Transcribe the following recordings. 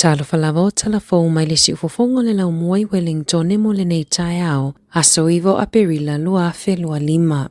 Talofa lava o tala fou mai le siufofoga o le laumua i Wellingtone mo lenei taeao, aso 9 o Aperila 2025.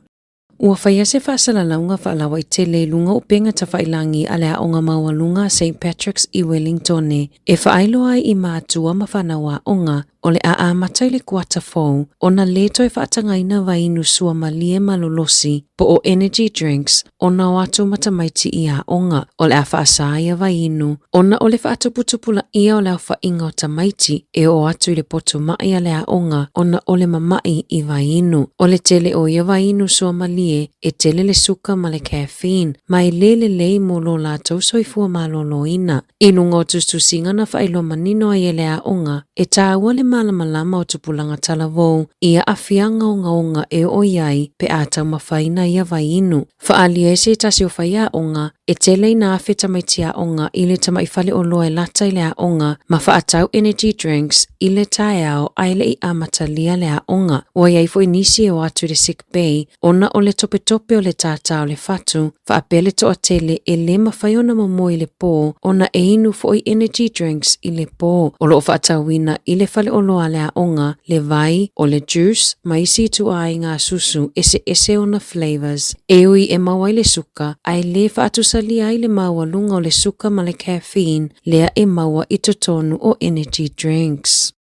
Ua faia se faasalalauga faalauaitele i luga o upega tafailagi a le Aoga Maualuga a St Patrick's i Wellingtone e faailoa ai i matua ma fanau aoga o le a amata i le kuata fou ona lē toe faatagaina vainu suamalie malolosi po o energy drinks ona o atu ma tamaiti i aoga. O le a faasā ia vaiinu ona o le faatuputupulaia o le aofaiga o tamaiti e oo atu i le potu maʻi a le aoga ona o le mamaʻi i vaiinu. O le tele o ia vaiinu suamalie e tele le suka ma le caffeine ma e lē lelei mo lo latou soifua malōlōina. I luga o tusitusiga na faailoa manino ai e le aoga, e tāua le malamalama o tupulaga talavou i aafiaga ogaoga e oo i ai pe a taumafaina ia vaiinu. Faaalia ai se tasi o faiaoga e tele ina afe tamaiti aoga i le tamai faleoloa e lata i le aoga ma faatau energy drinks i le taeao ae le i amatalia le aoga. Ua i ai foi nisi e o atu i le sick bay ona o le topetope o le tātā o le fatu, faapea le toatele e lē mafai ona momoe i le pō ona e inu foi energy drinks i le pō. O lo o faatauina i le faleoloa a le aoga le vai, o le juice ma isi ituaiga susu eseese ona flavours. E ui e maua ai le suka, ae lē faatusalia ai le maualuga o le suka ma le caffeine lea e maua i totonu o energy drinks.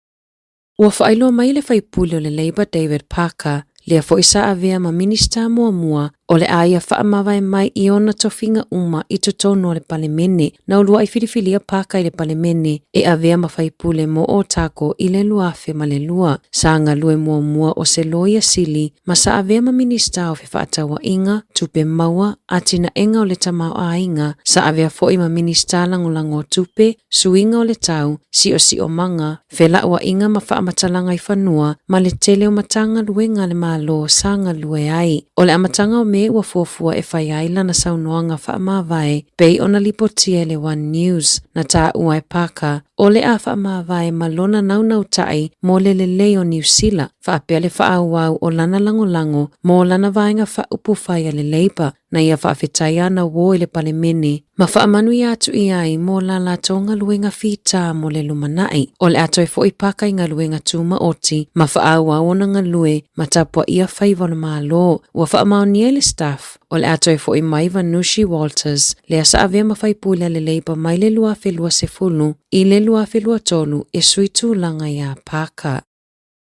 Ua faailoa mai le faipule o le Labour David Parker, lea foi sa avea ma Minisita muamua, o le a ia faamavae mai i ona tofiga uma i totonu o le Palemene. Na uluai filifilia Parker i le Palemene e avea ma faipule mo Otago i le 2002. Sa galue muamua o se loia sili ma sa avea ma Minisita o Fefaatauaiga, Tupe Maua, Atinaega o le Tamaoaiga, sa avea foi ma Minisita Lagolago o Tupe, Suiga o le Tau, Siosiomaga, Felauaiga ma Faamatalaga i Fanua, ma le tele o Matagaluega a le Malo sa galue ai. O le amataga o Me ua fuafua e fai ai lana saunoaga faamavae pei ona lipotia e le One News, na taua e Parker, o le a faamavae ma lona naunautai mo le lelei o Niu Sila, faapea le faaauau o lana lagolago mo lana vaega faaupufai a le Labour, na ia faafetai ana uō i le Palemene ma faamanuia atu i ai mo la latou galuega fitā mo le lumanai. O le a toe foʻi paka i galuega tūmaoti ma faaauau ona galue ma tapuaia faiva o le Malo. Ua faamaonia i le Staff, o le a toe foʻi mai Vanushi Walters, lea sa avea ma faipule a le Labour mai le 2020 i le 2023 e sui tulaga iā Parker.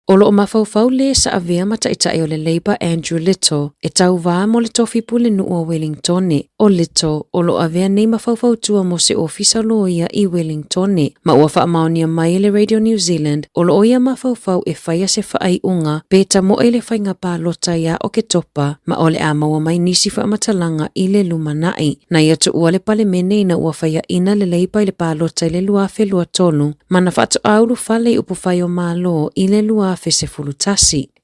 O lo o mafaufau lē sa avea ma taitai o le Labour Andrew Little e tauvā mo le tofi pulenuu o Wellingtone. O Little o lo o avea nei ma faufautua mo se ofisa loia i Wellingtone, ma ua faamaonia mai e le Radio New Zealand o lo o ia mafaufau e faia se faaiuga pe tamoe le faiga palota iā Oketopa ma o le a maua mai nisi faamatalaga i le lumanai. Na ia tuua le Palemene ina ua faiaina le Labour i le palota i le 2023 ma na faatoa ulufale i upufai o Malo i le 2011.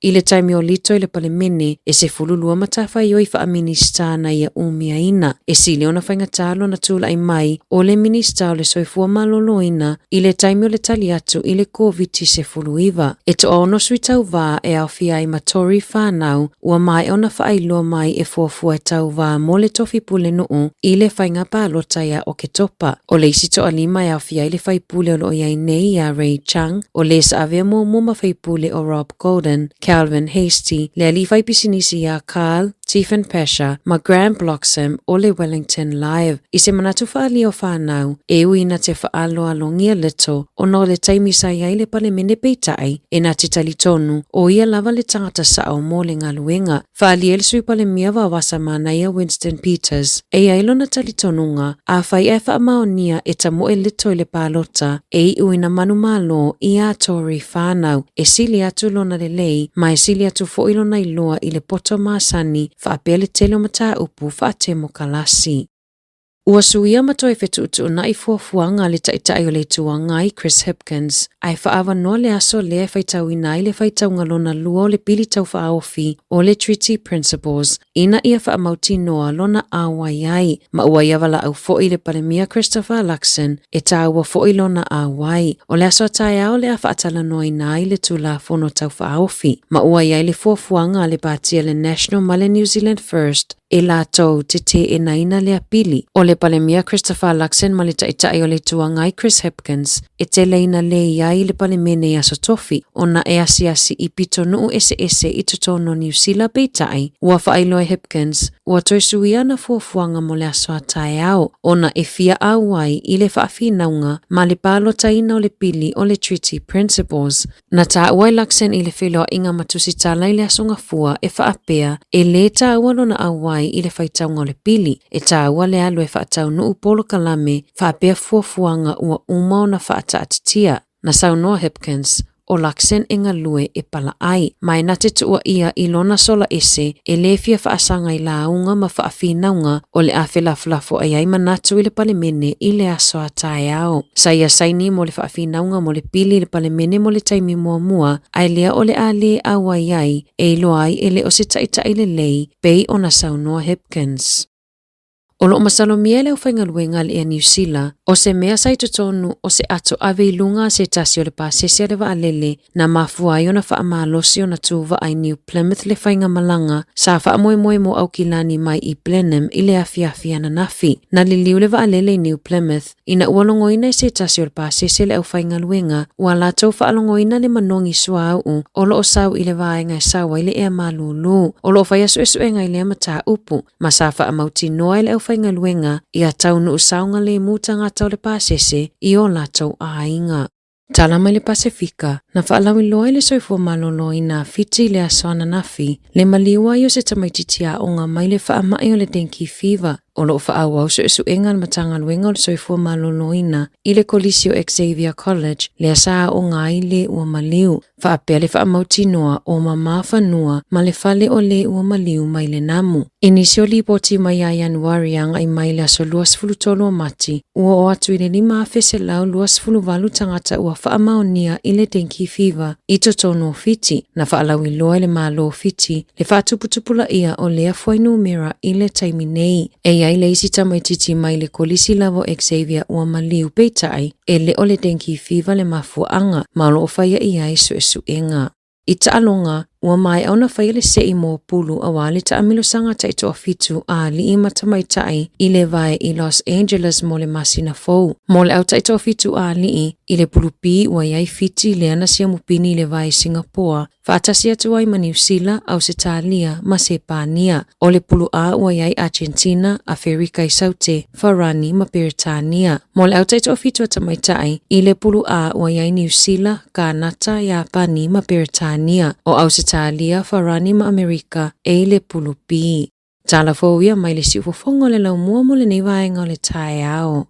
I le taimi o Lito i le Palemene, e 12 matafaioi faa-Minisita na ia umiaina. E sili ona faigata lona tulai mai o le Minisita o le Soifua Maloloina i le taimi o le tali atu i le Koviti-19. E toaono sui tauvā e aofia ai ma Tory whānau ua maea ona faailoa mai e fuafua e tauvā mo le tofi pulenuu i le faiga palota iā Oketopa. O le isi toalima e aofia ai le faipule o lo o i ai nei iā Ray Chung, o lē sa avea muamua ma faipule o Rob Golden, Calvin Hastie, le alii faipisinisi iā Carl Tiefenpasher ma Graham Bloxham o le Wellington Live. I se manatu faaalia o whānau, e ui na te whaaloalogia Little ona o le taimi sa i ai le Palemene peitai, e na te talitonu, o ia lava le tangata sao mo le galuega. Faaalia ai le Sui Palemia Vaoasa Manaia Winston Peters, e i ai lona talitonuga, afai ae faamaonia e tamoe Little i le palota, e iu ina manumalo iā Tory whānau, e sili atu lona lelei, ma e sili atu foi lona iloa i le poto masani faapea le tele o mataupu faatemokalasi. Ua suia ma toe fetuutuunai fuafuaga a le Taitai o le Itu Agai, Chris Hipkins, ae faaavanoa le aso lea e faitauina ai le faitauga lona lua o le Pili Tau Faaofi o le Treaty Principles ina ia faamautinoa lona auai ai, ma ua ia valaau foi le Palemia Christopher Luxon e tāua foi lona auai. O le aso a taeao le a faatalanoaina ai le Tulafono Tau Faaofi, ma ua i ai le fuafuaga a le Pāti a le National ma le New Zealand First e latou te teenaina lea pili. O le le Palemia Christopher Luxon ma le Taitai o le Itu Agai Chris Hipkins e tele ina lē i ai i le Palemene i Aso Tofi ona e asiasi i pitonuu eseese i totonu o Niu Sila peitai ua faailoa e Hipkins ua toe suia ana fuafuaga mo le aso a taeao ona e fia auai i le faafinauga ma le palotaina o le pili o le Treaty Principles. Na taua e Luxon i le feiloaiga ma Tusitala i le Aso Gafua e faapea e lē taua lona auai i le faitauga o le pili, e taua le alu e faataunuu polokalame faapea fuafuaga ua uma ona faataatitia. Na saunoa Hipkins, o Luxon e galue e palaai, ma e na te tuuaia i lona sola ese e lē fia faasaga i lauga ma faafinauga o le a felafolafoai ai manatu i le Palemene i le aso a taeao. Sa ia saini mo le faafinauga mo le pili i le Palemene mo le taimi muamua, ae lea o le a lē auai ai e iloa ai e le o se taitai lelei, pei ona saunoa Hipkins. O lo o masalomia e le aufaigaluega a le Ea Niu Sila, o se mea sa i totonu o se ato ave i luga a se tasi o le pasese a le vaalele na mafua ai ona faamalosi ona tuvaa i New Plymouth le faigamalaga sa faamoemoe mo Aukilani mai i Blenheim i le afiafi ananafi. Na liliu le vaalele i New Plymouth ina ua logoina e se tasi o le pasese le aufaigaluega ua latou faalogoina le manogi suauu o lo o sau i le vaega e sau ai le ea malūlū. O lo o faia suesuega i lea mataupu ma sa faamautinoa e le aufaigaluega ia taunuu saogalemu tagata o le pasese i o latou aiga. Tala mai le Pasefika, na faalauiloa i le soifua maloloina a Fiti i le aso ananafi, le maliu ai o se tamaitiiti aoga mai le faamai o le dengue fever. O lo o faaauau suesuega a le Matagaluega o le Soifua Maloloina i le Kolisi o Xavier College lea sa aoga ai le ua maliu, faapea le faamautinoa o mamā fanua ma le fale o le ua maliu mai le namu. I nisi o lipoti mai ia Ianuari agai mai le aso 23 o Mati, ua oo atu i le 5,128 tagata ua faamaonia i le dengue fever i totonu o Fiti. Na faalauiloa e le Malo o Fiti le faatuputupulaia o lea fuainumera i le taimi nei. E i ai le isi tamaitiiti mai le Kolisi lava o Xavier ua maliu, peitai, e le o le dengue fever le mafuaaga ma o lo o faia i ai suesuega. I taaloga, ua maea ona faia le sei mo pulu aua le taamilosaga taitoafitu a alii ma tamaitai i le vae i Los Angeles mo le masina fou. Mo le au taitoafitu a alii, i le pulu B ua i ai Fiti lea na siamupini i le vae i Singapore, faatasi atu ai ma Niu Sila, Ausetalia ma Sepania. O le pulu A ua i ai Agentina, Aferika i Saute, Farani ma Peretania. Mo le au taitoafitu a tamaitai, i le pulu A ua i ai Niu Sila, Kānata, Iapani ma Peretania. O Ausetalia, Farani ma Amerika e i le pulu B. Tala fou ia mai le siufofoga o le laumua mo lenei vaega o le taeao.